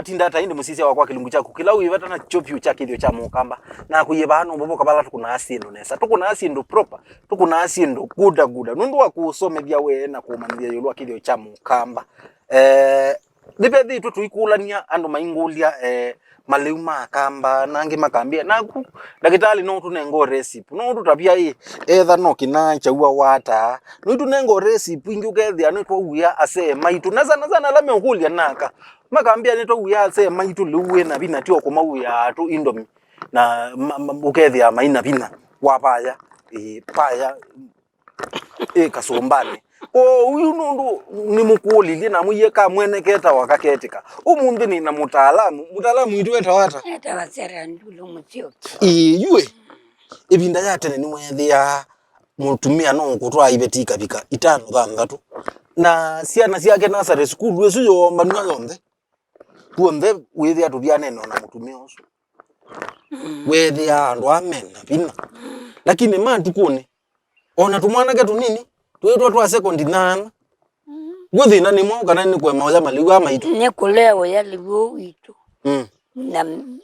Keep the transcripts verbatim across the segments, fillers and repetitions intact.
Tinda ta ĩndĩ mũsisya wakwa kĩlungu kyaku kĩla wĩvata nakyo vyũ kya kĩthĩo kya mũkamba, na kũyĩvaa no vovoka vala tũkũnaa syĩndũ nesa. Tũkũnaa syĩndũ proper, tũkũnaa syĩndũ guda guda. Nũndũ wa kũũsomethya we na kũũmanyĩthya ĩũlũ wa kĩthĩo kya mũkamba. Eh, nĩvethĩĩtwe tũikũlany'a andũ maingũlya, eh, malĩu ma akamba, na angĩ makambĩa, "Naku, ndakĩtalĩ, no ũtũnenge o recipe, no ũtũtavya ĩ, etha no kĩnaa kyaua wataa, no itũnenge o recipe ingĩ ũkethĩa nĩtwauĩa asee maitũ." Na sana sana ala meũkũlya naka, makambĩa nĩtwauĩa asee maitũ lĩu wĩ na vinya, ti o kũmauĩaa tũ Indomie, na ma- ma- ũkethĩa mai na vinya wa vaya, ĩ, vaya, ĩ kasũmbanĩ. Kwoou yu nũndũ nĩmũkũlilye na mwĩie kamwene ketawa kaketĩka. Ũmũnthĩ nĩ na mũtaalamu. Mũtaalamu witũ etawa ata? Etawa Sarah Ndulu Mũsyoki. Ĩĩ, yu ĩ, ĩvinda ya tene nĩweethĩaa mũtumĩa no ũkũtwaa iveti ikavika itano thanthatũ, na syana syake nursery school ĩsu yoombanw'a yonthe. Tuonthe wĩthĩa tũvyanene ona mũtumĩa ũsu. Mm. Weethĩaa andũ aa mena vinya. Mm. Lakini matukũnĩ, ona tũmwanake tũnini, twĩtwa twa second nana. Mm. Gwĩ thĩna nĩ mwaũ kana nĩ kũema ũya malĩu aa maitũ? Nĩ kũlea ũya lĩu witũ. Mm. Na m-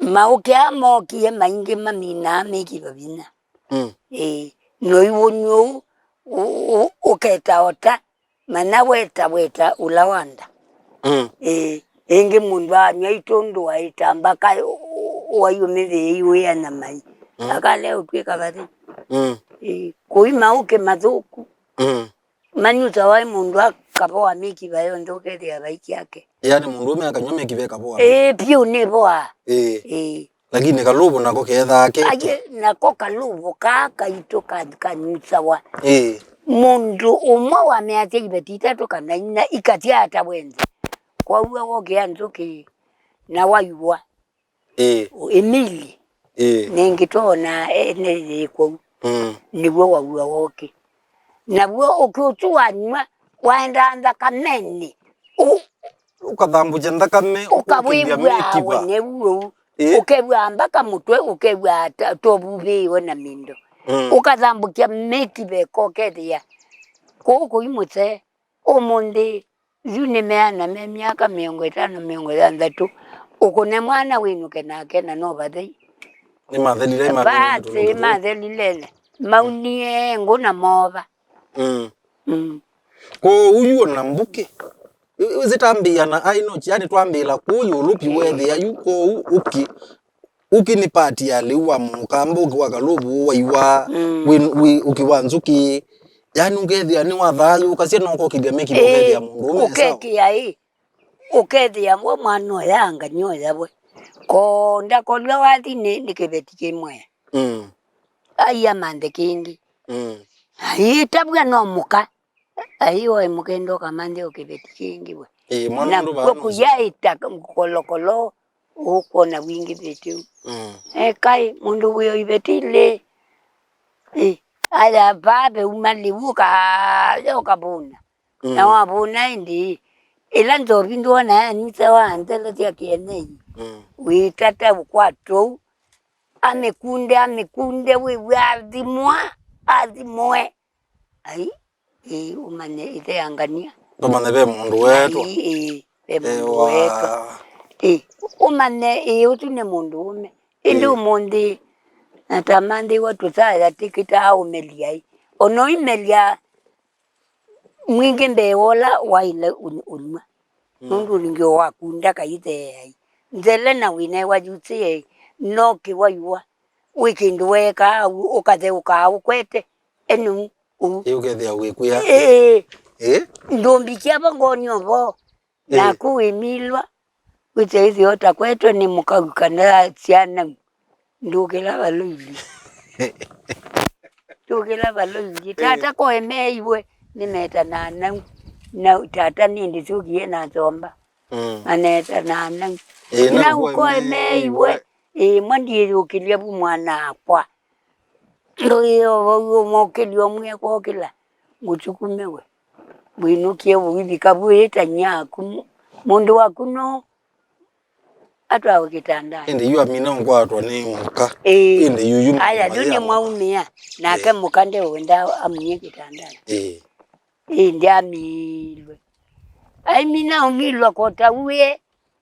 maũke aa mookie maingĩ maminaa mĩkiva vinya. Mm. Ĩĩ, noiw'ũnĩ ũu ũ- ũ- ũketa ota. Manya weta, weta ũla wa nda. Mm. Ĩĩ, ĩngĩ mũndũ anywa itũndũ waĩtamba ka waiũmĩthĩĩi wĩana mai. Mm. Akalea ũtw'ĩka vathei. Mm. Ĩĩ, kũima ũkĩ mathũku. Mm. Manyuta waĩ mũndũ akavoa mĩkiva yonthe ũkethĩa vai kyake. Yaani mũndũũme akanywa mĩkiva ĩkavoa. Ĩĩ, vyũ nĩvoa. Ĩĩ. Ĩĩ. Lakini kalũvũ nako keethaa ke. Aye, nako kalũvũ kaa kaitũ ka- kanyusawa. Ĩĩ. Mũndũ ũmwe wameasya iveti itatũ kana inya ikasya ata wenthe. Kwaw'a wokĩa nzũkĩ na waiwa. Ĩĩ. Emili. Ĩĩ. Nĩngĩ twona ene yĩ kũu. Mm. Nĩw'o waw'a wokĩ. Naw'o ũkĩ ũsu wanywa waendaa nthakamenĩ. Ũ- Ũkathambũkya nthakame, ũkawĩw'a ũkũkĩlya mĩkiva. Wone ũu. Ĩĩ. Ũkew'a mbaka mũtwe, ũkew'a ta- tovuvĩĩwe na mindo. Mm. Ũkathambũkya mĩkiva ĩkokethĩa. Kũu kũi mũsee, ũmũnthĩ, yu nĩ meana me myaka mĩongo ĩtano, mĩongo ĩthanthatũ, ũkũne mwana wĩnũke nake na no vathei. Nĩmathelile, imathelile. Vati, tũnũndũ tũu. Mathelile, maunie ngũ na mova. Mm. Mm. Kwoou yu ona mbũkĩ. Ĩ- ĩ- zĩtambĩĩa na aĩ no, yani twambĩĩla kũu ĩũlũ pi. Ĩĩ. Weethĩa yu kwoou ũkĩ. Ũkĩ nĩ part ya lĩu wa mũkamba, ũkĩ wa kalũvũ, waiwa, mm, wĩ, wĩ, ũkĩ wa nzũkĩ. Yani ũkethĩa nĩ wa thayũ, ũkasya no ũkokĩlya mĩkiva. Ĩĩ, ũkethĩa mũndũ ũme sawa. Ũkekĩa ĩ. Ũkethĩa we mwana ũya angany'a ũya we. Ko ndakolw'a wathi nĩ, nĩ kĩveti kĩmwe. Mm. Ai amanthe kĩngĩ. Mm. Ai tavw'a no mũka. Ai oe mũkenda ũkamanthe o kĩveti kĩngĩ we. Ĩĩ, mwana. Na mũndũ vaa kw'o no kũyaĩta kolokolo ũkwona wingĩvĩte ũu. Mm. Ekai, mũndũ wĩ o iveti ilĩ. Ĩ, aya vaa veuma lĩu ũkaya ũkavũna. Mm. Na wavũna ĩndĩ, ĩla nzovi ndwona yanyusa wa nzela sya kĩenyeji. Mm. Wĩtata ũkwatwa ũu. Amĩkunde, amĩkunde, wĩw'a athimwa, athimwe. Ai, ĩĩ, ũmanye ĩtheangania. Tũmanye ve mũndũ weetwa. Ai, ĩĩ, ve mũndũ weetwa. Ĩĩ, ũmanye, ĩĩ, ũsu nĩ mũndũũme. Ĩndĩ, ĩĩ, ũmũnthĩ, na ta manthĩwa tũsaya tĩkĩtaa ũmelya ĩ. Ona ũimelya mwingĩ mbee wa ũla waĩle ũny- ũnyw'a. Mm. Nũndũ ningĩ wakunda kaitheeai. Nzele na wĩnewa yusĩe, no kĩwaiwa. Wĩ kĩndũ weekaa ũu, ũkatheũkaa ũkwete. Enu. Ũu. Ĩ, ũkethĩa wĩkwĩa. Ĩĩ. Ĩ? Ndũmbikya vo ngoni ovo. Ĩ. Naku wĩmilwa, wĩte ĩthĩo ũtakwetwe nĩ mũkau kana syana. Ndũkĩla valoilyĩ. Ndũkĩla valoilyĩ. Ĩ. Tata koemeiwe nĩ meta na nau. Na tata nĩ ndĩsũkie na somba. Mm. Maneta na nau. Ĩ, nau koemeiwe. Ĩ, mwa ndiĩyũkĩlya vu mwana akwa. Ndũyĩo vau ũmokĩlya ũmwe kwokĩla, ngũsukume we. Wĩnũkie ũivika vwĩĩtany'a aku. Mũ- mũndũ waku no atwawe kĩtandanĩ. Ĩndĩ yu amina ũkwatwa nĩ mũka. Ĩĩ. Ĩndĩ yu yu. Aya, yu nĩmwaumĩa. Nake, ĩĩ, mũka ndeũenda amie kĩtandanĩ. Ĩĩ. Ĩndĩ amilwe. Aimina ũmilwa kota uĩ.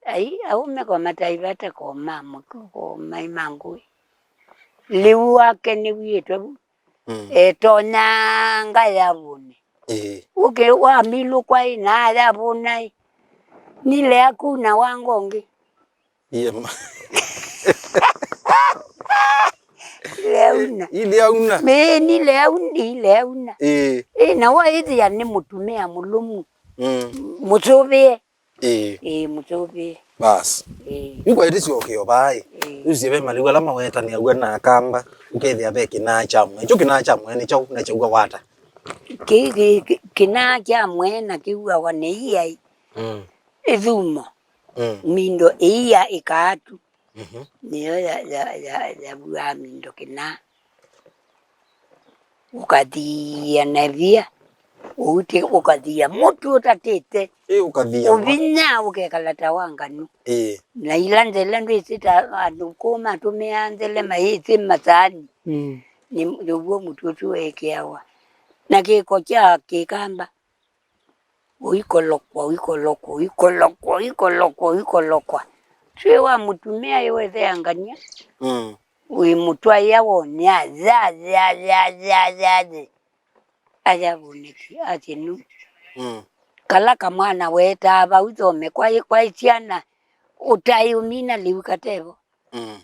Ai, aume ko mataivata ko ma mũtũ, ko mai ma ngũĩ. Lĩu wake nĩw'ĩtwe vu. Mm. Etonyanga yavũnĩ. Ĩĩ. Ũkĩ wamilũkwa ĩ na yavũna ĩ. Nilea kuna wanga ũngĩ. Iye ma. Ileauna. Ileauna. Ĩĩ, nileauna, ileauna. Ĩĩ. Ĩĩ, na waĩthĩa nĩ mũtumĩa mũlũmu. Mm. Mũsũvĩe. Ĩĩ. Ĩĩ, mũsũvĩe. Bas. Ĩĩ. Yu kwaĩtĩsya ũkĩo vaa ĩ. Ĩĩ. Yu sie ve malĩu ala mawetanĩaw'a na Akamba, ũkethĩa ve kĩnaa kya mwee. Kyo kĩnaa kya mwee nĩ kyaũ na kyaua wata? Kĩ, kĩ, kĩ, kĩnaa kya mwee na kĩuawa nĩ iai. Mm. Ĩthumo. Mm. Mindo ĩia ĩkaatu. Mhm. Nĩyo ya, ya, ya, yavuaa mindo kĩnaa. Ũkathia na ĩvia, ũuti ũkathia mũtu ũtatĩte. Ĩ, ũkathia ma- ũvinya ũkekala ta wa nganu. Ĩ. Na ila nzele ndwĩsĩ ta andũ kũũ matũmĩaa nzele mayĩsĩ masaani. Mm. Nĩ, nĩw'o mũtu ũsu weekĩawa. Na kĩko kya kĩkamba. Ũikolokwa, ũikolokwa, ũikolokwa, ũikolokwa, ũikolokwa. Twĩ wa mũtumĩa ĩwetheangany'a. Mm. Wĩmũtwaĩa wone, athi, athi, athi, athi, athi, athi. Ayavũnĩki, athi nu. Mm. Kala kamwana weetaa vau thome, kwaĩ, kwaĩ syana, ũtaĩ ũmina lĩu katevo. Mm.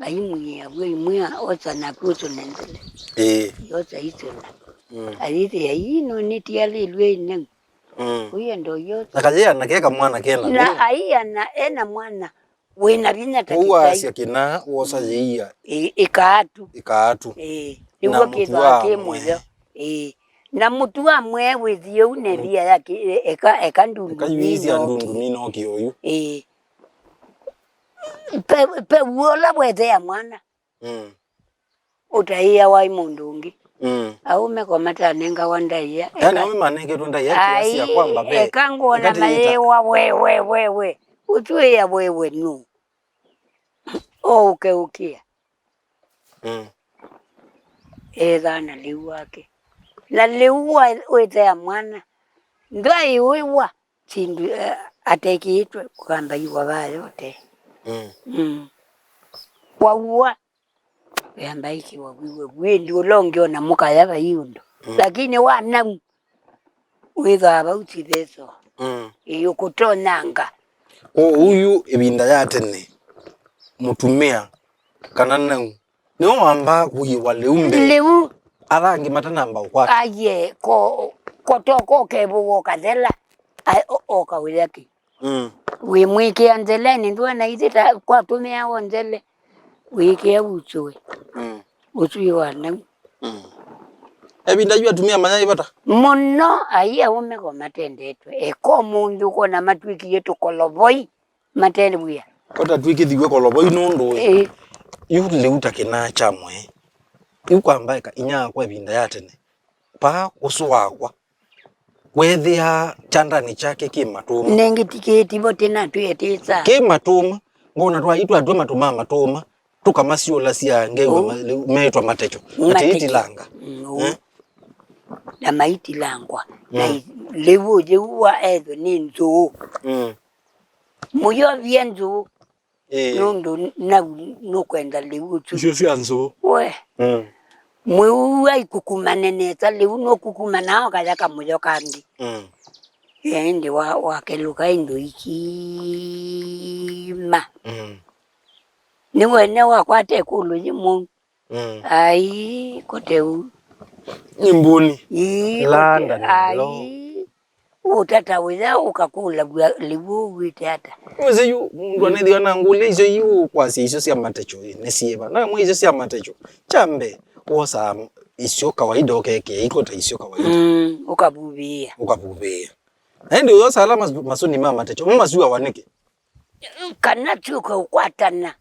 Aimwĩa, wĩmwĩa, osa naku ũsũne nzele. Ĩĩ. Yosa isũna. Mm. Ayĩthĩa, ii no nĩtialĩlw'e ĩneu. Mm. Ũyenda ũyosa. Na kayĩana ke kamwana kena na vinya. Aiana ena mwana wĩna vinya ta ũu kĩtai. Waasya kĩnaa, wosa yĩia. Ĩ-, ĩkaatu. Ĩkaatu. Ĩĩ. Na nĩw'o mũtu kĩthwaa wa kĩ mwee. Mũyo. Ĩĩ. Na mũtu wa mwee wĩthie ũu na ĩvia ya kĩ-, e-, eka, eka ndundu. Eka yuisya ninokie. Ndundu ninokie ũyu. Ĩĩ. Pe, pe w'o ũla weethea mwana. Mm. Ũtaĩa waĩ mũndũ ũngĩ. Mm. Aũme ko matanengawa ndaĩa. Yaani eka, aũme manengetwe ndaĩa kiasi ya ai, kwamba ve, eka ngona eka tĩyĩta mayĩwa we, we, we, we. Ũtwĩa wewe nũ? O ũkeũkĩa. Mm. Ethaa na lĩu wake. Na lĩu wa, wĩthea mwana. Ndwaĩ ũĩwa. Syĩndũ, eh, atekĩĩtwe kũkamba iwa vaa yote. Mm. Mm. Waua, yamba ĩkĩwa wĩwe wĩndĩ ũla ũngĩ ona mũkaya vai ũndũ. Mm. Lakini wa nau, wĩthaa vau ti veso. Mm. Ĩyũkũtonyanga. Kwoou yu ĩvinda ya tene, mũtumĩa kana nau nĩwe wambaa kũiwa lĩu mbee. Lĩu. Ala angĩ matanamba ũkwata. Aye, ko, kotoka ũkevũwa ũkathela. Ai, o, oka wĩya kĩ? Mm. Wĩmwĩkĩa nzelenĩ, ndwona ithĩ ta kwatũmĩawa nzele. Wĩkĩa ũsũe. Mm. Ũsũe wa nau. Mm. Evinda yu atumĩa mayaĩ vata? Mũno, ai aũme ko matendetwe. Eka ũmũnthĩ ũkona matw'ĩkie tũkolovoi. Mate wĩa. Kota twĩkĩthiw'e kolovoi nũndũ ĩ. Ĩĩ. Yu lĩu ta kĩnaa kya mwee. Yu kwamba eka inyia kwa ĩvinda ya tene. Paa ũsũ wakwa. Weethĩaa kyandanĩ kyake kĩ matũma. Nengĩ tikĩtivo tena twĩetĩsa. Kĩ matũma. Ngona twa itwa atwa matũma matũma. Tũkamasyũlasya ngewa. Ũu. Ma-, lĩu meĩtwa matekyo. Matekyo. Atĩ itilanga. Mm, ũu. Eh? Na maitilangwa. Na mm. I-, lĩu ũyĩu wa ethwe nĩ nzũũ. Mm. Mũyovie nzũũ. Ĩĩ. Nũndũ nau nũkwenda lĩu ũsu. Icio sya nzũũ. We. Mm. Mwĩu aikukumane nesa lĩu nũkukumana ũkaya kamũyo kangĩ. Mm. Ĩndĩ wa, wakelũka ĩndũ ikima. Mm. Nĩwene wakwata ĩkũlũ yĩ mou. Mm. Ai, kote u. Nĩ mbuni. Ii, landa kote, na ai. Ũtata wĩya ũkakũlaw'a lĩu ũw'ĩte ata? Wĩsĩ yu, mũndũ anethĩwa na ngũlya icio yu kwasya icio sya matekyo, ĩ, nĩ syĩva? Na mwe icio sya matekyo, kya mbee, wosaa icio kawaida ũkekĩa iko ta icio kawaida. Mm, ũkavuvĩĩa. Ũkavuvĩĩa. Na ĩndĩ ũyosa ala mas-, masũni ma matekyo, mo masuawa nĩkĩ? Kana syũke ũkwatana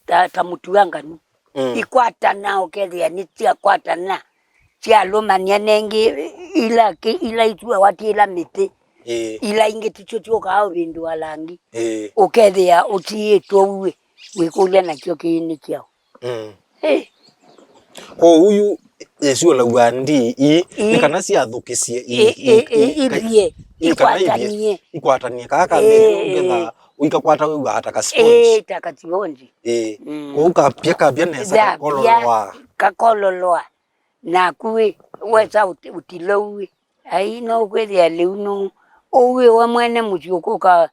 ta, ta mũtuanganu. Mm. Ikwatana ũkethĩa nĩsyakwatana, syalũmany'a nengĩ ila kĩ-, ila ituawa ti ila mĩtĩ. Ĩĩ. Ila ingĩ tisyo syũkaa ũvĩndũa langi. Ĩĩ. Ũkethĩa ũtiĩtwe uĩ, wĩkũlya nakyo kĩĩ nĩ kyaũ? Mm. Ĩ. Kwoou yu yĩsyũlaw'a ndii ii, ii, nĩ kana syathũkĩsye ii, ii, ii, ii, ii, ivie, ii, kana ivie, ikwatanie. Ikwatanie. Kaa kambĩte, ĩĩ, ũketha, ĩĩ, Ũikakwata wĩw'aa ta ka sponge. Ĩĩ, ta ka sponge. Ĩĩ. Mm. Kwoou kapya, kapya nesa, kapya, kakololoa. Kakololoa. Naku wĩ, wesa ũti-, ũtilou wĩ. Ai, no kwĩthĩa lĩu no. Ũu wĩ we mwene mũsyĩ ũkũka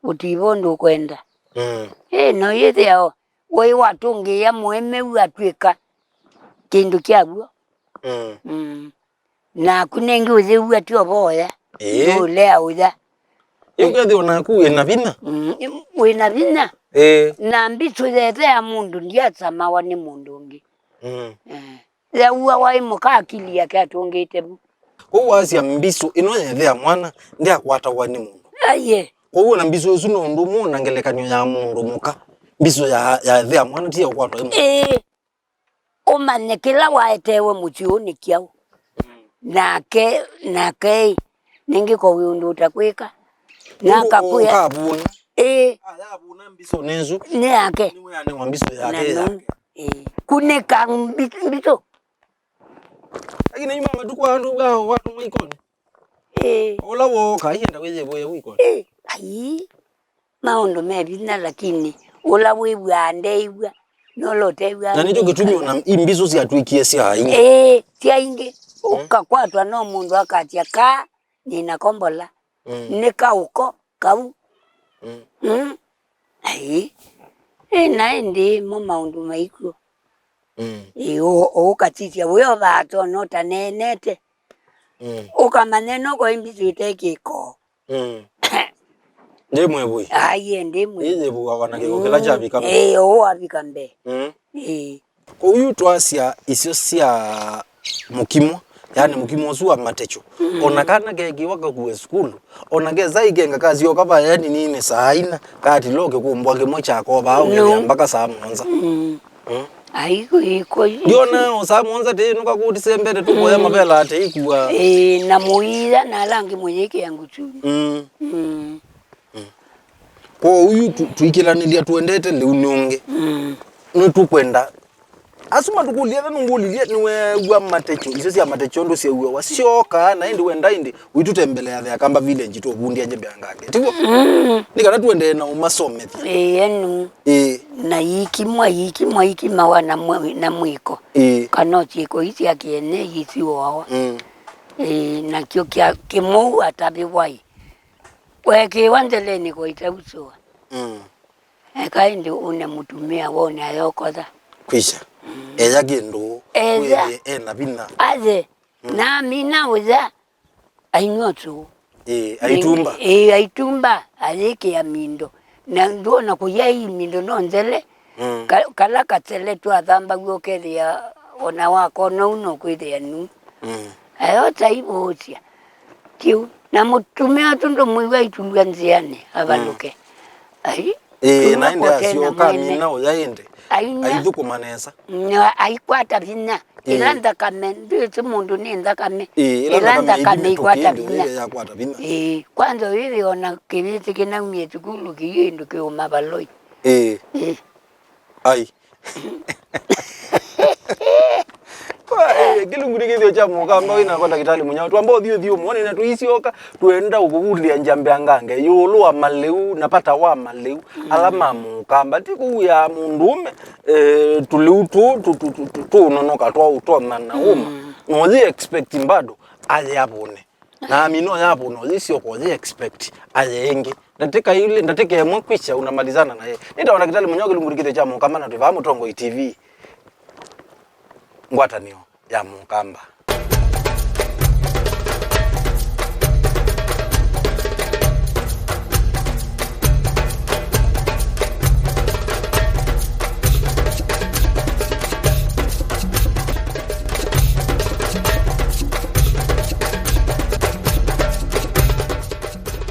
ũtiva ũndũ ũkwenda. Mm. Ĩĩ, no yĩthĩa o. Wai watũngĩĩa mũemeu atw'ĩka kĩndũ kya w'o. Mm. Mm. Naku nengĩ ũyĩw'a ti ũvoya. Ĩĩ. Ndũlea ũya. Ĩĩ, ũkethĩwa naku wĩ na vinya. Mm, wĩ na vinya. Ĩĩ. Na mbisũ yethe ya mũndũ ndiasamawa nĩ mũndũ ũngĩ. Mm. Eh. Yauawa ĩ mũka akili yake atũngĩte vu. Kwoou wasya mbisũ ĩno yethea mwana ndyakwatawa nĩ mũndũ. Aiye. Kwoou ona mbisũ ĩsu no ũndũ ũmwe na ngelekany'o ya mũndũ mũka. Mbisũ ya, ya ethea mwana ti ya ũkwatwa ĩ mũndũ. Ĩĩ. Ũmanye kĩla waetewe mũsyĩ ũũ nĩ kyaũ. Nake, nake ĩ, nĩngĩko wĩ ũndũ ũtakwĩka. Na ũndũ akakwĩa. Ũkavũna. Ĩĩ. Ayavũna mbisũ nĩ ĩsu. Nĩ yake. Nĩwĩanĩwa mbisũ yake. Na yake. Ĩĩ. Kunĩka mbi-, mbisũ. Lakini nyuma matukũ andũ wao watu mwa ikoni. Ĩĩ. Ũla wooka, aienda wĩyĩvũya wĩkoni. Ĩĩ, ai. Maũndũ me vinya, lakini ũla wĩw'aa ndeĩw'a, na ũla ũtew'aa. Na nĩkyo kĩtumi ona imbisũ syatw'ĩkie sya aingĩ. Ĩĩ, ti aingĩ. Mm. Ũkakwatwa no mũndũ akatya, "Kaa, nĩna kombola." Mm. Nĩ kaũko kau. Mm. Mm. Ai. Ĩ, na ĩndĩ mo maũndũ maikw'o. Mm. Ĩ, ũ-, ũkatithya wĩovaa tono ũtaneenete. Mm. Ũkamanya ĩno kwa imbisũ ĩte kĩko. Mm. Ndĩ mwĩvũi. Aiye, ndĩ mwĩvũi. Ĩyĩvũawa na kĩko kĩla kyavika mbee. Ĩĩ, ũũ wavika mbee. Mm. Ĩĩ. Kwoou yu twasya isyo sya mũkimo, yani mũkimo ũsu wa matechũ. Mm. Ona kana kekiwa kakue sukulu, ona kesa ikenga kasyoka vaya nini saa ina, katilo kĩkumbwa kĩmwe kya kovaa ũkethĩa mpaka saa mũonza. Mm. Mm. Ai, iko, iko, iko. Ndiona o saa mũonza tei nũka kũtisembete tũkoya mavela ate ikua. Ĩĩ, na mũiya na ala angĩ mũyĩkĩa ngũchunĩ. Mm. Mm. Mm. Kwoou yu tu-, tũikĩlanĩlya tũendete lĩu nĩ ũngĩ. Mm. Nĩtũkwenda. Asu matũkũlya ethwa nũngũlilye nĩweew'a matechũ, isyo sya matechũ ũndũ syauawa. Syokaa na ĩndĩ wenda ĩndĩ ũitũtembelea the Akamba Village tũvundĩange mbyangange. Tiw'o? Mm. Nĩ kana tũendee na ũmasomethya. Ĩĩ, enu. Ĩĩ. Na iikimwa, iikimwa, iikimawa na mwe-, na mwĩko. Ĩĩ. Kana o syĩko ii sya kĩenyeji siũawa. Mm. Ĩĩ, nakyo kya kĩmũu atavĩwa ĩ. Weekĩĩwa nzelenĩ kwa itausũa. Mm. Eka ĩndĩ ũne mũtumĩa wone ayokotha. Kwisha. Mm. Eya kĩndũ. Eya. Wĩthĩe ena vinya. Athe. Mm. Na amina ũya. Ainyw'a ũsũũ. Ĩĩ, aitumba. Ĩĩ, aitumba, ayĩkĩa mindo. Na ndwona kũya ii mindo no nzele. Mm. Ka-, kala katele twathambaw'a ũkethĩa ona wakona ũu no kwĩthĩa nu. Mm. Ayo taivũũsya. Kĩu. Na mũtumĩa ũsu ndũmwĩw'a aitulw'a nzĩanĩ, avalũke. Mm. Ai. Ĩĩ, na ĩndĩ asyoka amina ũya ĩndĩ. Ainya. Aithũkũma nesa. Na aikwata vinya. Ĩĩ. Ĩla nthakame, ndwĩsĩ mũndũ nĩ nthakame. Ĩĩ, ĩla nthakame ĩkwata vinya. Ĩĩ, kwanza wĩthĩ ona kĩvĩsĩ kĩnaumie sukulu kĩyĩ ĩndũ kĩũma valoi. Ĩĩ. Ĩĩ. Ai. Kwa, eh, kĩlungu nĩ kĩthĩo kya mũkamba wĩ nakwa ndakĩtalĩ Mũnyao. Twamba ũthiũthiũ mũone na tũisyoka, twenda ũkũvundĩa njambe angange ĩũlũ wa malĩu na vata wa malĩu ala ma mũkamba. Ti kũu ya mũndũũme, eh, tũlĩu tũ, tũ, tũ, tũ, tũ, tũũnonoka twa ũtona na ũma. Mm. Na ũyĩ expect bado aye avũne. Na amina ũyavũna ũyĩsyoka ũyĩ expect aye ĩngĩ. Ndatĩka ilĩ, ndatĩka ĩmwe kwisha unamalizana naye. Nĩtawa ndakĩtalĩ Mũnyao kĩlungu nĩ kĩthĩo kya mũkamba na twĩ vaa Mũtongoi T V. Ngwatanĩo ya mũkamba.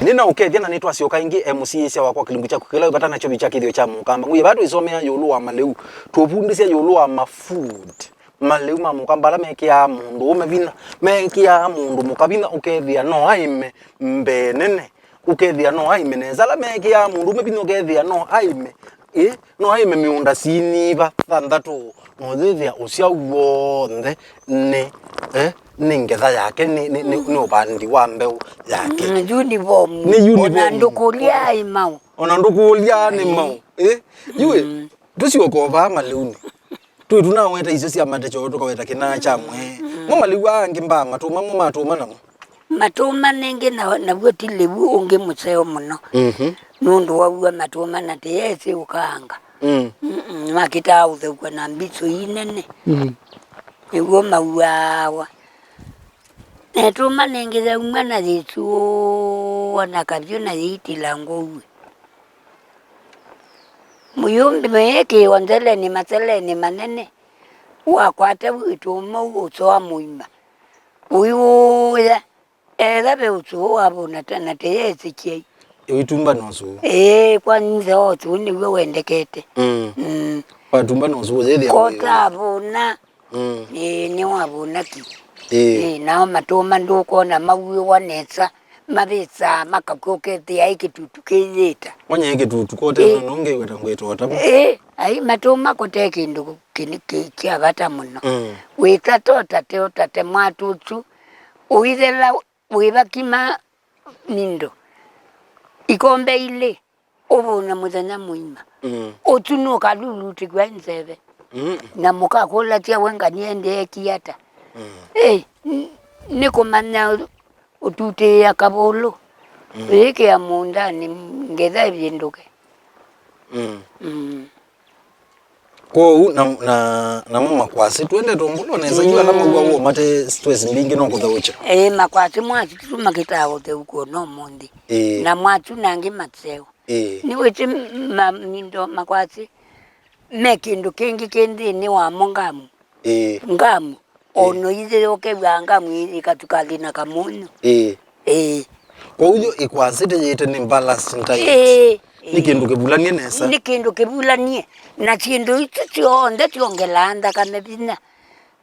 Nĩnaũkethya na nĩtwasyoka ĩngĩ, e mũsiĩĩsya wakwa kĩlungu kyaku kĩla wĩvata nakyo vyũ kya kĩthĩo kya mũkamba. Ngũye vaa tũisomea ĩũlũ wa malĩu, tũvundĩsya ĩũlũ wa mafood. Malĩu ma mũkamba ala mekĩaa mũndũũme vinya, mekĩaa mũndũ mũka vinya, ũkethĩa no aĩme mbee nene, ũkethĩa no aĩme nesa. Ala mekĩaa mũndũũme vinya, ũkethĩa no aĩme, ĩ, no aĩme mĩũnda sinyiva thanthatũ, na ũyĩthĩa ũsyao w'onthe nĩ, eh, nĩ ngetha yake, nĩ, nĩ, nĩ, nĩ ũvandi wa mbeũ yake. Mm, uniform. Nĩ uniform. Ona ndũkũlya aĩma ũ. Ona ndũkũlya nĩ mau. Ĩ? Yu ĩ, tũsyoka o vaa malĩunĩ. Twĩ tũnaweta isio sya mate kyoo, tũkaweta kĩnaa kya mwee. Mo malĩu aa angĩ mbaa matũma, mo matũma namo. Matũma nĩngĩ na, naw'o ti lĩu ũngĩ mũseo mũno. Mhm. Nũndũ waw'a matũma na tĩyesĩ ũkaanga. Mm. Mm-mm, makĩtaa ũtheũkwa na mbisũ ii nene. Mm. Nĩw'o mauaawa. Netũma nĩngĩ yaumwa na yĩsũa na kavyũ na yĩitila ngũuĩ. Mũyũmbi meekĩĩwa nzelenĩ, maselenĩ manene, wakwata wĩtũma ũsoa mũima. Ũiwũũya, etha ve ũsũũ wavũna ta na tĩyesĩkyai. Ũitumba na ũsũũ. Ĩĩ, kwa nze wa ũsũũ nĩw'o wendekete. Mm. Mm. Watumba na ũsũũ, yĩthĩa. Kotavũna. Mm. Ĩĩ, nĩwavũna ki. Ĩĩ. Ĩĩ, nao matũma ndũkwona mauĩwa nesa, mavĩsaa makakw'a ũkethĩa ĩ kĩtutu kĩyĩta. Mwanya ĩ kĩtutu, kote. Ĩĩ. Nũngĩ wĩta ngwĩta otamo. Ĩĩ, ai matũma kote kĩndũ kĩ-, kĩ-, kya vata mũno. Mm. Wĩta totate, ũtate mwatũ ũsu, ũithela wĩvakima nindo ikombe ilĩ, ũvũne mũthenya mũima. Mm. Ũsu nũkalulutĩkw'a nzeve. Mm. Na mũkakũlasya we ngani endeekie ata? Mm. Ĩ, n-, nĩkũmanya ũ-, ũtutĩĩa kavũlũ. Mm. Ũyĩkĩa mũũndanĩ ngetha ĩvĩndũke. Mm. Mm. Kwoou na, na, namo makwasĩ, twende tũmbũlo nesa, yu ala mauawa mate stress mbingĩ no kũthaũkya. Ĩĩ, makwasĩ mwasĩ tu makĩtaa ũtheũkwo no mũnthĩ. Ĩĩ. Na mwasũ nangĩ maseo. Ĩĩ. Nĩwĩsĩ ma-, mindo makwasĩ me kĩndũ kĩngĩ kĩ nthĩnĩ wamo ngamu. Ĩĩ. Ngamu. Ĩĩ. Ono ithe yokew'a ngamu ĩkatukalĩ na kamũnyũ. Ĩĩ. Ĩĩ. Kwoou yo ĩkwasĩ teyĩte nĩ ballast diet. Ĩĩ. Nĩ kĩndũ kĩvulanie nesa. Nĩ kĩndũ kĩvulanie. Na syĩndũ isu syonthe syongelaa nthakame vinya.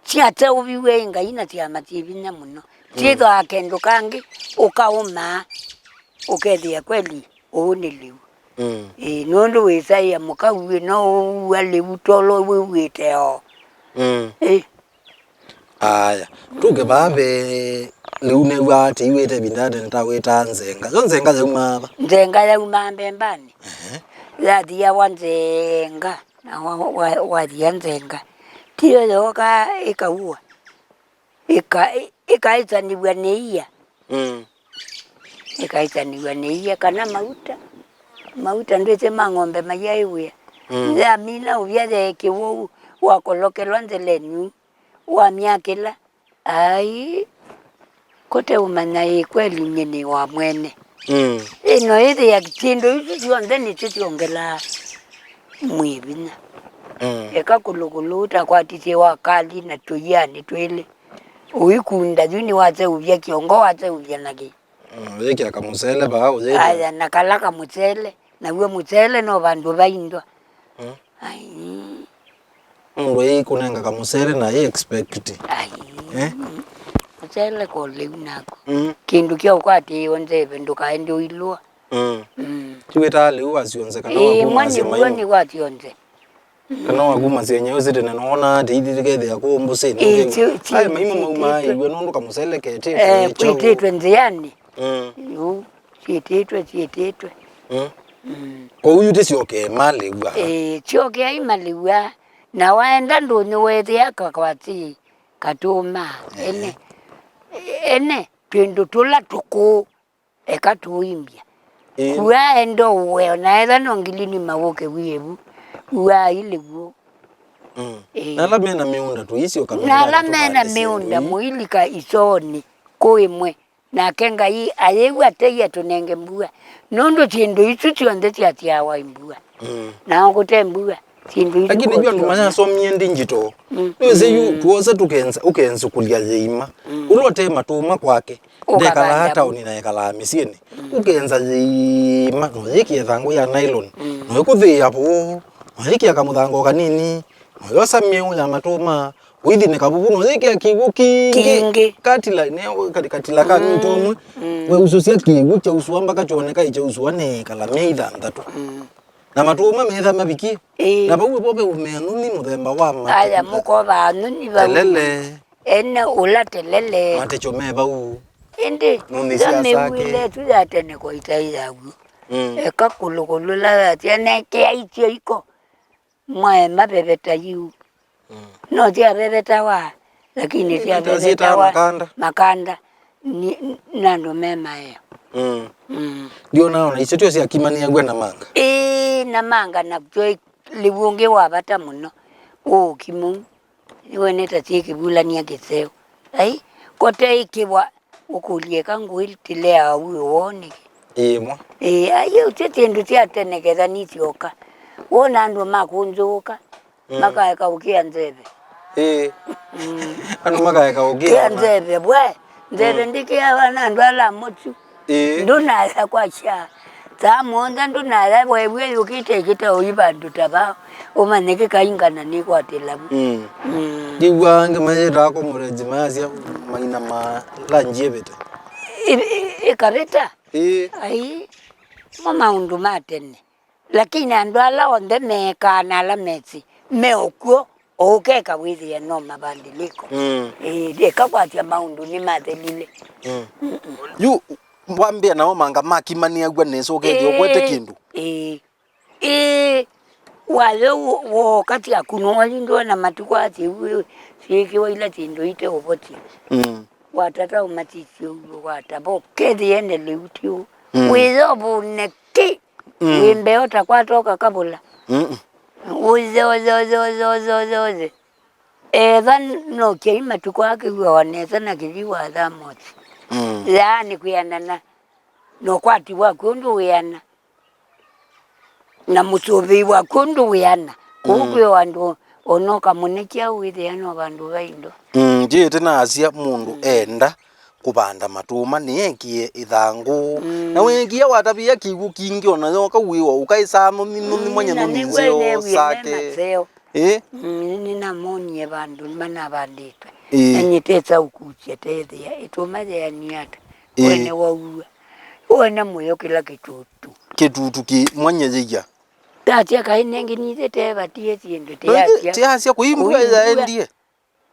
Syateũviw'e ĩ Ngai na syama syĩ vinya mũno. Mm. Syĩthwaa kendũ kangĩ ũkaũmaa, ũkethĩa kweli ũũ nĩ lĩu. Mm. Ĩĩ, nũndũ wĩsaĩa mũka uĩ no ũua lĩu tolo wĩw'ĩte o. Mm. Ĩĩ. Aya, tũke vaa ve lĩu new'aa tĩiwĩte ĩvinda ya tene ta wĩtaa nzenga. Yo nzenga yaumaa va? Nzenga yaumaa mbembanĩ. Ehe. Yathiawa nzenga, na wa, wa, wathia nzenga. Tiyo yooka ĩkaua. Ĩka, ĩ-, ĩkaĩtanĩw'a nĩ ia. Mm. Ĩkaĩtanĩw'a nĩ ia kana mauta. Mauta ndwĩsĩ ma ng'ombe mayaĩwĩa. Mm. Yamina ũvya yeekĩwa ũu, wakolokelwa nzelenĩ ũu, wamyakĩla. Ai, kote ũmanya ĩ kweli nyie nĩ wa mwene. Mm. Ĩno ĩthĩa syĩndũ isu syonthe nĩsyo syongelaa mwĩĩ vinya. Mm. Eka kũlũkũlũ ũtakwatisye wa kali na tũianĩ twĩlĩ. Ũikunda yu nĩwaseũvya kĩongo, waseũvya na kĩ? Mm, ũyĩkĩa kamũsele vaa, ũyĩkĩa. Aya, na kala kamũsele, naw'o mũsele no vandũ vaindwa. Mm. Ai. Mũndũ ĩkũnenga kamũsele na ĩ expect. Ai. Eh? Mũsele ko lĩu nako. Mm. Kĩndũ kya ũkwatĩĩo nzeve ndũkaende ũilũa. Mm. Mm. Tiwĩtaa lĩu wasyonze kana. Ĩĩ, mwa wakumasya nĩw'o maimu. Nĩwasyonze. Kana wakumasya nyaũ sitene noona atĩ ithi tikethĩa kũũ mbũsĩnĩ. Ĩĩ, ũkĩw'a. Ti, ti, ai, maimu maumaa tiĩtwe. Iw'e nũndũ kamũsele ketĩtwe. Eh, kyaũ? Kwĩtĩtwe nzĩanĩ. Mm. Yu, syĩtĩtwe, syĩtĩtwe. Mm. Mm. Kwoou yu tĩsyokee malĩw'a. Ĩĩ, syokeai malĩw'a. Na waenda ndũnyũ weethĩa kakwatĩ katũmaa. Ehe. Ene. Ene, twĩndũ tũla tũkũũ. Eka tũimbya. Ĩĩ. Kua enda ũwe, ona etha no ngilini mawũke wĩe vu. Uai lĩw'ũ. Mm. Ĩĩ. Na ala mena mĩũnda tũisyoka. Na ala mena mĩũnda mũilika isoonĩ kũĩmwe. Nake Ngai ayĩw'a tei atũnenge mbua. Nũndũ syĩndũ isu syonthe syatiawa ĩ mbua. Mm. Na kũte mbua, syĩndũ isu. Lakini jua andũ mayasomie ndinjito. Mm. Nĩwĩsĩ yu tuosa tũkenza, ũkenzũkũlya yĩima. Mm. Ũla ũte matũma kwake. Ndekalaa taoni na ekalaa mĩsyĩnĩ. Mm. Ũkenza yĩima, no yĩkĩe thangũ ya nylon. Mm. No ĩkũthĩĩa vũũ, no yĩkĩa kamũthango kanini, no yosa mĩũ ya matũma, ũithi nĩ kavuvu, no yĩkĩa kĩw'ũ kingĩ. Kingĩ. Katila, ne, kati-, katila ka, mm, mĩtĩ ũmwe. Mm. Weusũsya kĩw'ũ kyausũa mpaka kyoneka ĩkyausũa nĩ kala myei thanthatũ. Mm. Na matũma metha mavikie. Ĩĩ. Na vau ĩvo ve ũmea nũmi mũthemba wa mate. Aya mũkovaa nũmi vau. Telele. Ene ũla telele. Matĩkyo me vau. Ĩndĩ, nũnĩ sya sake. Mĩw'ĩle ĩsu ya tene kwa ĩtaĩ yaw'o. Mm. Eka kũlũkũlũla, asya, "Nekea isyo iko." Mwaema veveta yu. Mm. No syavevetawa, lakini syavevetawa makanda. Makanda ni, na andũ me maeo. Mm. Mm. Ndiona ona icio tyo syakimanĩaw'a na manga. Ĩĩ, na manga nakyo lĩu ũngĩ wa vata mũno. Ũũki mũu. Nĩwene ta syĩ kĩvulany'a kĩseo. Ai, kote ĩkĩwa, ũkũlye eka ngũĩ tĩlea ũu woo nĩkĩ? Ĩĩ mwa. Ĩĩ, ai, ũtye syĩndũ sya tene ketha nisyoka. Wona andũ makũnzũũka, mm, makaeka ũkĩa nzeve. Ĩĩ. Mm. Andũ makaeka ũkĩa kĩa nzeve, we. Nzeve, mm, ndĩkĩawa na andũ ala amotu. Ĩĩ. Ndũnaya kwasya. Saa mũonza ndũnaya weew'e yũkĩte ĩkĩta ũi vandũ ta vaa, ũmanye kĩkaingana nĩkwatĩla vu. Mm. Mm. Ndiw'aa angĩ mayĩtaa comrades mayasya maina ma lunch ĩvĩte. Ĩ-, ĩ-, ĩkavĩta? Ĩĩ. Ai, mo maũndũ ma tene. Lakini andũ ala onthe meekaa na ala mesĩ me o kw'o, o ũkeka wĩthĩe no mabandĩlĩko. Mm. Ĩĩ, eka kwasya maũndũ nĩmathelile. Mm. Mm-mm. Yu, wambĩa nao manga makimanĩaw'a nesa ũkethĩa ũkwete kĩndũ. Ĩĩ. Ĩĩ. Wayo wo-, wooka syakunwa wayu ndwona matukũ asyĩu syĩkĩwa ila syĩndũ ite ũvoti. Mm. Watata ũmatisye ũw'o watava ũkethĩa ene lĩu ti ũu. Mm. Wĩyo vũneki. Mm. Wĩ mbeo ta kwatoka kavũla. Mm-mm. Ũthe, ũthe, ũthe. Eva no kyai matukũ akĩw'a o nesa na kĩthi wa thamosi. Mm. Yaani kwĩanana. Na ũkwati waku ndũwĩana. Na mũsũvĩi waku ndũwĩana. Kũu, mm, kwĩ o andũ, ona ũkamũnĩkya wĩthĩa no vandũ va indo. Mm, ndyĩte nasya mũndũ, mm, enda kũvanda matũũma, nĩekie ĩthangũ. Mm. Na weekie watavĩa kĩw'ũ kingĩ, ona yoka wĩwa ũkaĩsaa nũmi, nũmi, mm, mwanya na nũmi nĩw'o nzeo neewie me sake. Maseo. Ĩ? Mm, nĩnamonie vandũ manavandĩtwe. Ĩ. Na nyĩtesa ũkusya tethĩa ĩtũma yeani ata. Ĩ. Wene waua. Wene mũyo kĩla kĩtutu. Kĩtutu kĩ mwanya yĩya. Tatya kaĩ nengĩ nithĩte vatie syĩndũ tĩasya. Tĩasya kũi mbua yaendie.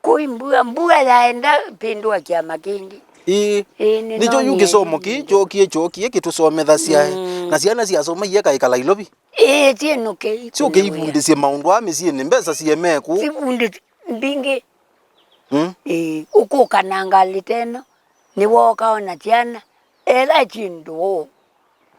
Kũi mbua, mbua yaenda pĩndũa kyama kĩngĩ. Ĩĩ. Ĩĩ, nĩkyo yu nĩnonie kĩsomo kĩĩ kyokie, kyokie kĩtũsomethasya. Mm. Na syana syasoma iye kaikala ilovi. Ĩĩ, syĩnũke syũke ikũne wĩa. Ivundĩsye maũndũ aa mĩsyĩnĩ, mbesa siemee kũu. Sivundĩsye mbingĩ. Mm. Ĩĩ, ũkũka na ngalĩ teno, nĩwooka ona syana, ela syĩndũ ũũ.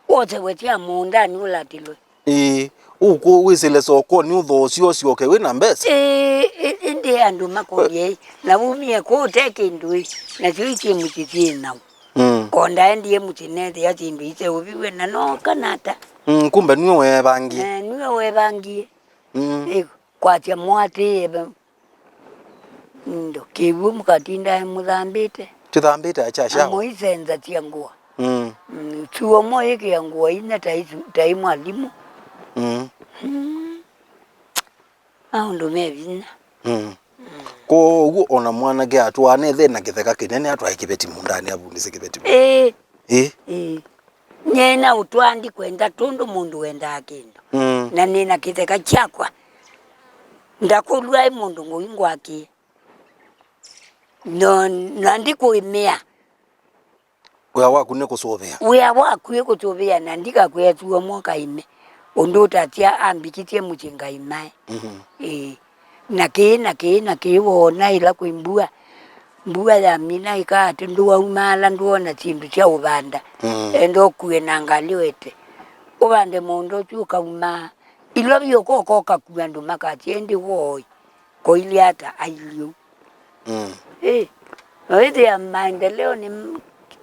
Wosewe sya mũũndanĩ ũlatilwe. Ĩĩ, ũkũ wĩsĩle sokonĩ ũthoosye ũsyoke wĩ na mbesa. Ĩĩ, ĩ-, ĩndĩ andũ makũlye, ĩ, na wumie kũũ ũte kĩndũ, ĩ, nasyo isyĩ mũsyĩ syĩ naũ? Mm. O ndaendie mũsyĩ neethĩa syĩndũ iseũviw'e na nooka nata? Mm, kumbe nue weevangie. Eh, nue weevangie. Mm. Ĩ, kwasya mũatĩĩe ve- Ndo kĩw'ũ mũkatindae mũthambĩte. Tũthambĩte akyasyawa. Na mũisenzasya ngũa. Mm. Mm, chuo mũĩkĩa ngũa inya ta isu, ta i mwalimũ. Mm. Mm. Maũndũ me vinya. Mm. Mm. Kwoou ona mwanake atwaa nethe na kĩtheka kĩnene atwae kĩveti mũũndanĩ avundĩsye kĩveti. Ĩĩ. Ĩĩ. Ĩĩ. Nyie na ũtwaa ndikwenda tũndũ mũndũ wendaa kĩndũ. Mm. Na nĩ na kĩtheka kyakwa. Ndakũlw'a ĩ mũndũ ngũi ngwakĩe. No, na ndikũĩmĩa. Wĩa waku nĩ kũsũvĩa. Wĩa waku ĩ kũsũvĩa, na ndikakwĩa chuo mo kaime. Ũndũ ũtasya ambikisye mũsyĩ ngaimae. Mhm. Ĩĩ. Na kĩĩ, na kĩĩ, na kĩĩ, woona ĩla kwĩ mbua. Mbua yamina ĩkaa atĩ ndũaumaala, ndũona syĩndũ sya ũvanda. Mm. Enda ũkue na ngalĩ wete. Ũvande mũũnda ũsu ũkaumaa. Ĩla vyũ ũkoka ũkakua andũ makasya, "Ĩndĩ wooi, koilye ata ailyĩ ũu?" Mm. Ĩ, noĩthĩa maendeleo nĩ,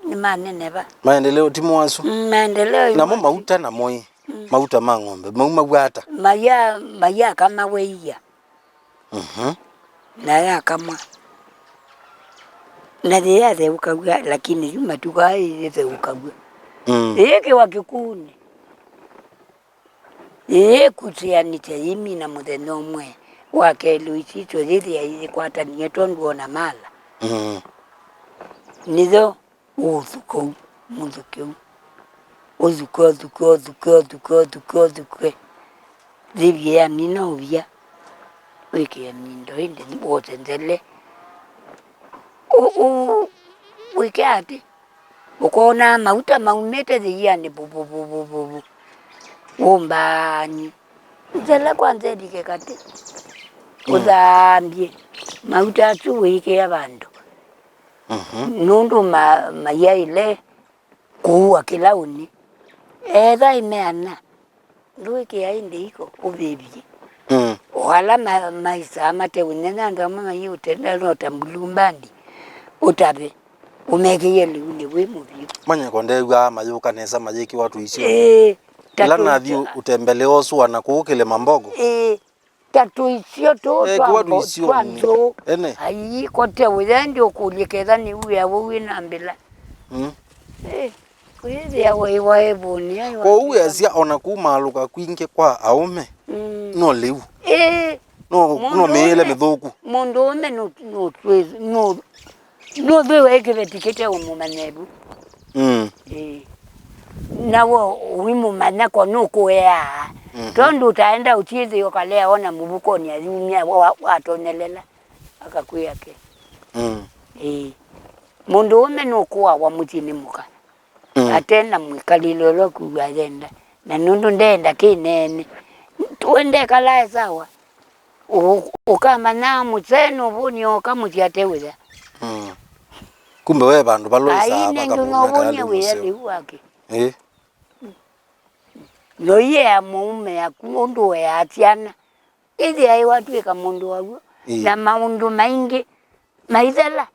nĩ maneneva. Maendeleo ti moasu. Mm, maendeleo namo imwe. Mauta namo ĩ. Mm. Mauta ma ng'ombe maumaw'a ata? Maya, mayakamawe ia. Mhm. Na yakamwa. Na yĩyatheũkaw'a, lakini yu matukũ aa yĩtheũkaw'a. Mm. Yĩkĩwa kĩkunĩ. Yĩĩkusĩanĩsya yĩmina mũthenya ũmwe, wa kelĩ ĩsisyo yĩthĩa yĩkwatanie tondũ ona mala. Mm. Nĩyo ũũthuka ũu, mũthuke ũu. Ũthuke, ũthuke, ũthuke, ũthuke, ũthuke, ũthuke. Yĩvie yamina ũvya, wĩkĩe mindo ĩndĩ wose nzele. Ũ-, ũ-, wĩke atĩ. Ũkonaa mauta maumĩte yĩianĩ vuvuvuvuvuvu. Ũmbaany'e. Nzela kwanza ĩlike katĩ. Mm. Ũthambye. Mauta asu wĩkĩa vandũ. Mhm. Nũndũ ma-, mayaĩle kũua kĩla ũnĩ. Etha ĩmeana. Ndũĩkĩa ĩndĩ iko ũvĩvye. Mm. O ala ma-, maisaa mate ũnene, andũ amwe mayĩũtenda no ta mbulumbandi, ũtave, ũmekĩie lĩunĩ wĩ mũvyũ. Manyako ndeew'aa mayũka nesa mayĩkĩwa tũisyo. Ĩĩ, ta ĩla nathi tũisyo. Ũtembele osũa na kũũ kĩlĩma Mbogo. Ĩĩ, ta tũisyo tũũ. Ekĩwa twa mbo-, tũisyo twa nĩ nzũũ. Ene. Ai, kote ũya ndi ũkũlye ketha nĩ wĩa wĩ na mbĩla. Mm. Ĩĩ. Kwĩthĩa wĩ wa ĩvũnĩ, ai wa kwoou kĩkamba. Easya, o na kumaalũka kwingĩ kwa aũme, mm, no lĩu. Ĩĩ. No, mũndũ no mĩĩle ũme, mĩthũku. Mũndũ ũme nũ-, nũtwĩ-, nũ-, nũthwĩwe ĩkĩveti kĩte ũmũmanyevu. Mm. Ĩĩ. Nawe ũimũmanya ko nũkũeaa. Mhm. Tondũ ũtaenda ũkyĩthĩa ũkalea ona mũvukonĩ ayumya wa-, watonyelela, akakwĩa ke. Mm. Ĩĩ. Mũndũ ũme nũkũawa mũsyĩ nĩ mũka. Mm. Ate na mwĩkalĩle ũla ũkwĩw'a ayenda. Na nũndũ ndeenda kĩneene, we ndekalae sawa. Ũ-, ũkamanyaa mũsee nũvũnĩ oka mũsyĩ ate wĩa. Mm. Kumbe we vandũ valoĩsaa. Ai, nĩngĩ vakavũna nũvũnĩ kana wĩa lĩu wake. Ĩĩ. Yoiea mũũme yaku ũndũ weaa syana. Ĩthĩa ĩwatw'ĩka mũndũ wa w'o, ĩĩ, na maũndũ maingĩ maithela.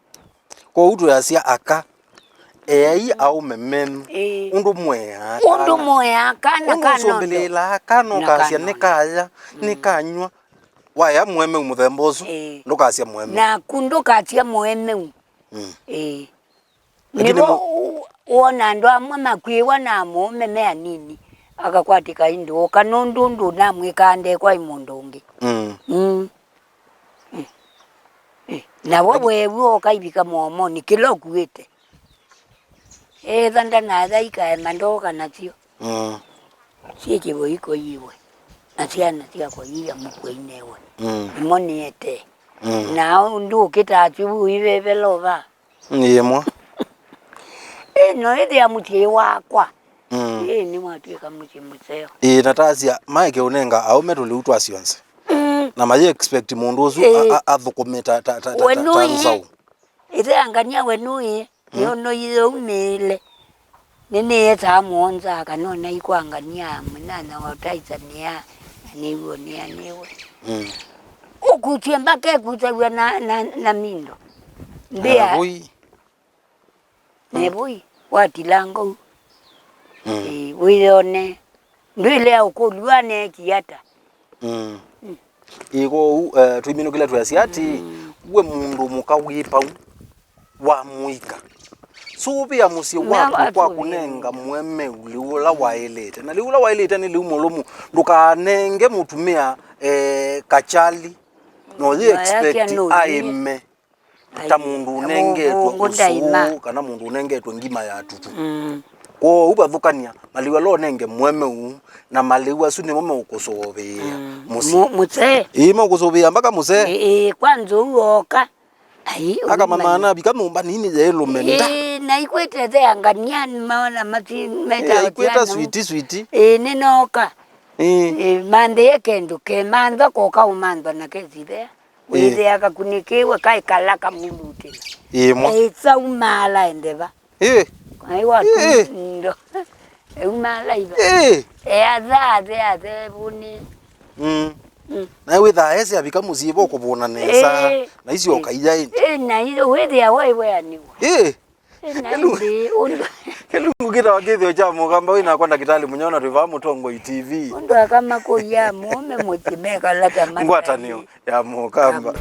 Kwoou twĩasya aka, eai aũme menyu, ĩĩ, ũndũ mũeaa kana. Ũndũ mũeaa kana. Ũndũ kana ũsũmbĩlĩĩlaa kana na ũkasya kana nĩkaya, mm, nĩkanyw'a. Waea mũemeu mũthemba ũsu, ĩĩ, ndũkasya mũemeu. Naku ndũkasya mũemeu. Mm. Ĩĩ. Lakini nĩvo mo- u-, wona andũ amwe makwĩwa na mũũme me anini, akakwatĩka ĩndĩ ũka nũndũ ndũnamwĩkaa ndekwa ĩ mũndũ ũngĩ. Mm. Mm. Mm. Mm. Na we weew'a ũkaivika mũomonĩ kĩla ũkuĩte. Etha ndanatha ikaema ndooka nasyo. Mm. Syĩ kĩvoi koiwe, na syana syakwa iia mũkweinĩwe. Mm. Nĩmo nĩetee. Mm. Na ũndũ ũkĩtaa kĩu ivevela ũva. Nĩ ĩmwe. Ĩ, no ĩthĩa mũsyĩ wakwa. Mm. Ĩ, nĩwatw'ĩka mũsyĩ mũseo. Ĩ, Natasya, maeke ũnenga aũme tũlĩu twa syonthe. Mm. Na mayĩ expect mũndũ ũsu, ĩ, a-, a-, athũkũme ta, ta, ta, ta, we ta, ta nũĩ, nzaũ. Ĩthe angania we nũĩ. Mm. Nĩũnũie ũmĩĩle. Nĩnĩĩe saa mũonza kana ũnai kwa ngania mũnyanya wa ũtaisanĩa, na nĩw'o nĩanĩwe. Mm. Ũkutie mbaka ĩkutaw'a na, na, na mindo. Mbĩa. Avũi. Nevũi, watilanga u. Mm. Ĩĩ, wĩyone. Ndwĩlea ũkũlw'a neekie ata. Mm. Mm. Ĩĩ, kwoou, eh, tũiminũkĩla twĩasya atĩ, mm, we mũndũ mũka wĩ vau wa mũika, sũvĩa mũsyĩ waku kwa kũnenga mũemeu lĩu ũla waĩlĩte. Na lĩu ũla waĩlĩte nĩ lĩu mũlũmu. Ndũkanenge mũtumĩa, eh, kachali, no yĩ expect aĩme ta mũndũ ũnengetwe ũsũũ kana mũndũ ũnengetwe ngima ya tutu. Mm. Kwoou vathũkany'a malĩu ala ũnenge mũemeu, na malĩu asu nĩmo meũkũsũvĩĩa mũsyĩ. Ĩĩ, meũkũsũvĩĩa mpaka mũsee. Ĩĩ, kwa nzou ooka. Ai, akamamana avika nyũmba nini yaĩ lũmenda. Ĩĩ, na ikwĩte theangania maona mati metaotiana. Aikwĩta switi, switi. Ĩĩ, nĩnooka. Ĩĩ. Ĩĩ, manthĩe kendũ ke mantha koka ũmanthwa na kesivea. Ĩĩ. Wĩthĩa kakunĩkĩwe kaĩ kala kamulutĩla. Ĩĩ, mwa. Ĩĩ, saumaala endeva. Ĩĩ. Ai watu ndo. Eumaala iva. Ĩĩ. Ea thathe athe vuni. Mm. Mm. Na wĩthaa ese avika mũsyĩ vo kũvũna nesa. Ĩĩ. Na icio kaia ĩndĩ. Ĩĩ, na icio wĩthĩa waiweaniwa. Ĩĩ. Ĩĩ, na ĩndĩ ũndũ kĩlungu kĩtawa kĩthĩo kya mũkamba wĩ nakwa ndakĩtalĩ mũnyao na twĩ vaa Mũtongoi T V. Ũndũ aka makũia mũũme mũsyĩ mekala ta ngwatanĩo ya mũkamba.